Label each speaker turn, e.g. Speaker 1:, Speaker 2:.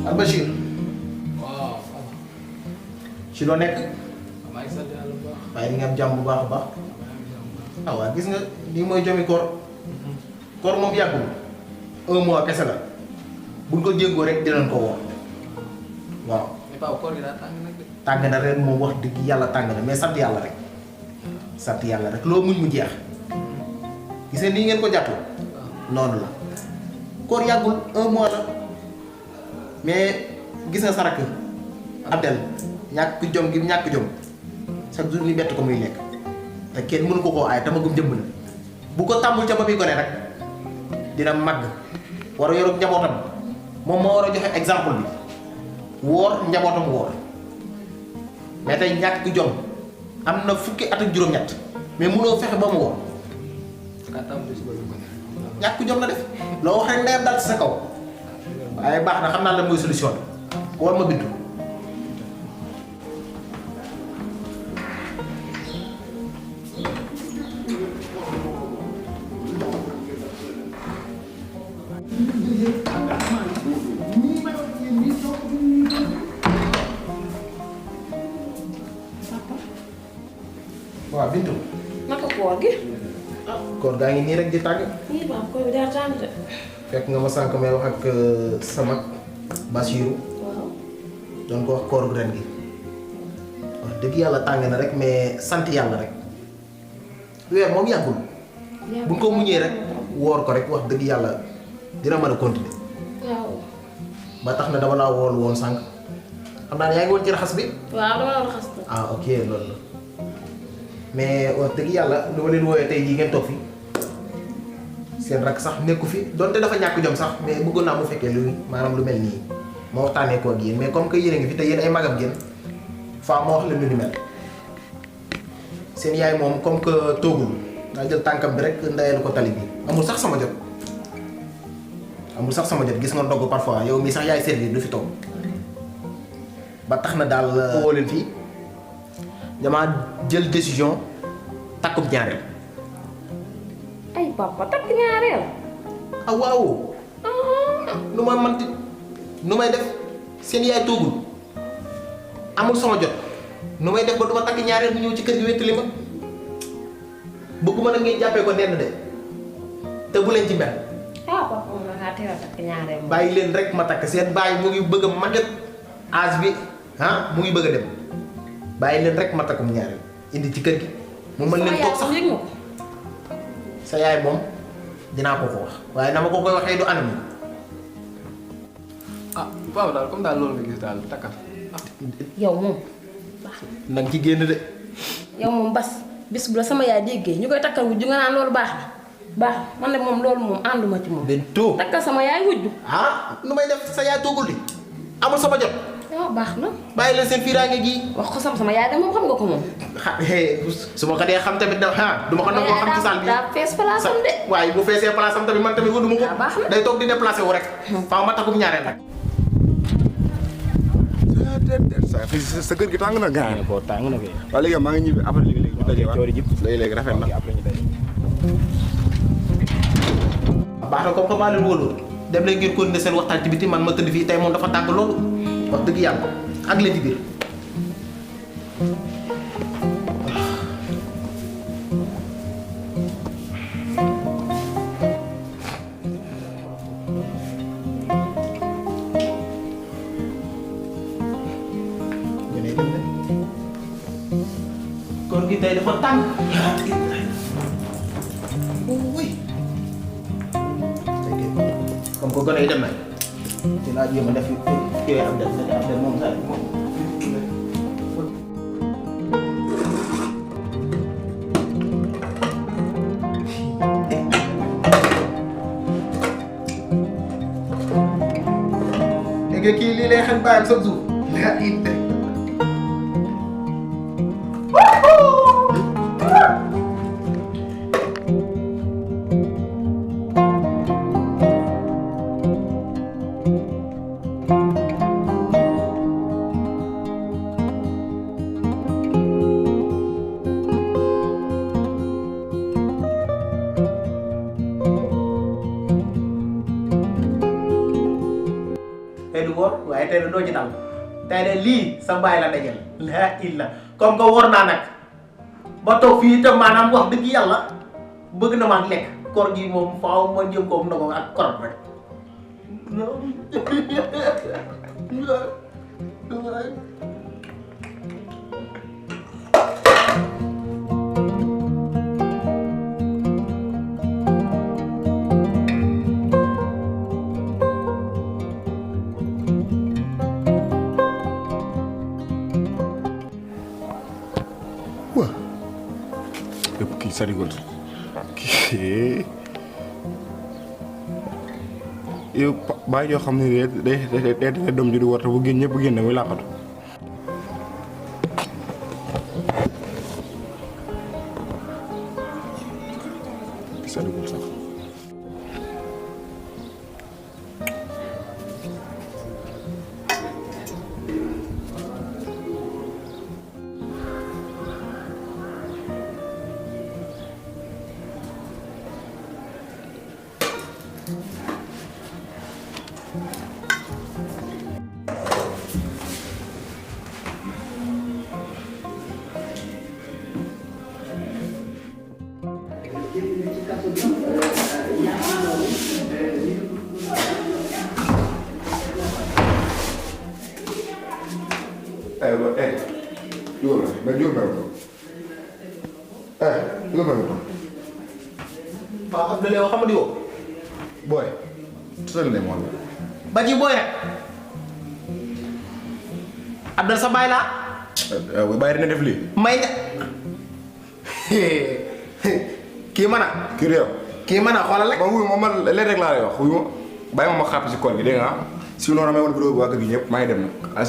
Speaker 1: Albachir.
Speaker 2: waaw.
Speaker 1: ci loo nekk.
Speaker 2: maa ngi sant yàlla bu baax.
Speaker 1: waaye di nga am jàmm bu baax a baax. ah waaw gis nga lii mooy jomi koor. koor moom yàggul 1 mois kese la buñ ko jéngoo rek dinañ ko woor waaw.
Speaker 2: mais Paa koor gi daa tàng nag de.
Speaker 1: tàng na ren moom wax dëgg yàlla tàng na mais sant yàlla rek. sant yàlla rek loo muñ mu jeex. gis nga nii ngeen ko jàpp. noonu la. koor yàggul 1 mois la mais gis nga sarak Abdel ñàkk jom gi ñàkk jom chaque jour ni bett ko muy lekk te kenn mënu ko koo aay tamagum jëmb na bu ko tàmbul ca ba muy gone rek dina màgg war a yor njabootam moom moo war a joxe exemple bi woor njabootam woor mais tey ñàkk jom am na fukki at ak juróom-ñett mais mënoo fexe ba mu woor ñàkk jom la def loo wax rek ndeyam dal ci sa kaw waaye baax na xam naa la mooy solution bi war ma bindu. waaw bindu.
Speaker 3: naka koor gi.
Speaker 1: koor gaa ngi nii rek di tàgg.
Speaker 3: nii maam koor bi daa tàng de.
Speaker 1: fekk nga ma sànq may wax ak sama Basiirou.
Speaker 3: waaw.
Speaker 1: doon ko wax koor ren gi wax dëgg yàlla tàng na rek mais sant yàlla rek weer moom yàggul buñ ko muñee rek woor ko rek wax dëgg yàlla dina mën a continuer
Speaker 3: waaw.
Speaker 1: ba tax na dama laa wool woon sànq xam naa ne yaa ngi woon ci raxas bi.
Speaker 3: waaw dama la raxas na.
Speaker 1: ah ok loolu la mais wax dëgg yàlla lu ma leen wooyee tey jii ngeen toog fi seen rak sax nekku fi donte dafa ñàkk jom sax mais bëggoon naa mu fekkee lu maanaam lu mel nii ma waxtaanee ko ak yéen mais comme que yéen a ngi fi te yéen ay magam ngeen faa ma wax leen lu ni mel seen yaay moom comme que toogul daa jël tànkam bi rek ndayal ko tali bi amul sax sama jot gis nga ndogg parfois yow mii sax yaay servir du fi toog ba tax na daal woo leen fii damaa jël décision takkum ñaareel.
Speaker 3: ay papa takk ñaareel.
Speaker 1: ah waaw nu ma manti nu may def seen yaay toogul amul sama jot nu may def ba du ma takk ñaareel bu ñëw ci kër gi wéttali ma bëgguma nag ngeen jàppee ko nenn de te bu leen ci mel.
Speaker 3: ah papa moom la ngaa teel a takk ñaareel.
Speaker 1: bàyyi leen rek ma takk seen bàyyi mu ngi bëgg a màgget âge bi mu ngi bëgg a dem bàyyi leen rek ma takkum ñaareel indi ci kër gi. mu mën leen toog sax
Speaker 3: yëg nga ko.
Speaker 1: sa yaay moom dinaa ko wax waaye na ma ko koy waxee du anam yi.
Speaker 2: ah Paa daal comme daal loolu nga gis daal takkal.
Speaker 3: yow moom baax
Speaker 1: na nga ci génn de.
Speaker 3: yow moom bas bis bu la sama yaay déggee ñu koy takkal wujju nga naan loolu baax na baax man de moom loolu moom ànduma ci moom.
Speaker 1: Bintu
Speaker 3: takkal sama yaay wujju.
Speaker 1: nu may def sa yaay toogul di amul sama jot.
Speaker 3: waaw baax na.
Speaker 1: bàyyi leen seen fiiraange gi.
Speaker 3: wax ko sama yaay de moom xam nga ko moom.
Speaker 1: su ma ko dee xam tamit du ma ko nangoo xam ci saal bi.
Speaker 3: daa fees place am de.
Speaker 1: waaye bu feesee place am tamit man tamit wënduma ko.
Speaker 3: baax na
Speaker 1: day toog di déplacé wu rek. faaw ma takkum ñaareel nag.
Speaker 4: sa kër gi tàng na gars yi.
Speaker 2: boo tàng na kay.
Speaker 4: waaw léegi maa ngi ñibbi après léegi ñu daje waat léegi rafet na.
Speaker 1: baax na comme que maa leen wóolu dem leen ngeen continuer seen waxtaan ci biti man ma tëdd fii tey moom dafa tàng loolu wax dëgg yàlla ak leen ci biir. koor gi tey dafa tàng. comme que gone yi dem nañ dinaa jéem a def kii am dem moom sax moom. léegi kii lii lay xel bàyyam chaque jour. tey du woor waaye tey doo ci dal tey de lii sa baay la dajal laa illa comme que woor naa nag ba toog fii itam maanaam wax dëgg yàlla bëgg na maa lekk koor gi moom faaw ma jëm koom ndogo ak korop rek
Speaker 4: wah yëpp kii sarigol kii yow bàyyi yoo xam ne day doom ji di war te bu génn ñëpp génn muy làqatu sarigol sax jual lah, jual berapa? Lu berapa?
Speaker 1: Pak Abdul yow xamadi woo
Speaker 4: Boy, sel ne moom
Speaker 1: ba ci booy rek Abdul sa baay laa
Speaker 4: bàyyi dina def lii
Speaker 1: may nga kii mën a kii mën a xoolal rek
Speaker 4: ma wuyu ma leen rek laa lay wax wuyu ma bàyyi ma xàpp si koor gi dégg nga sinon damay wan vidéo bi waa kër gi ñëpp maa ngi dem nag à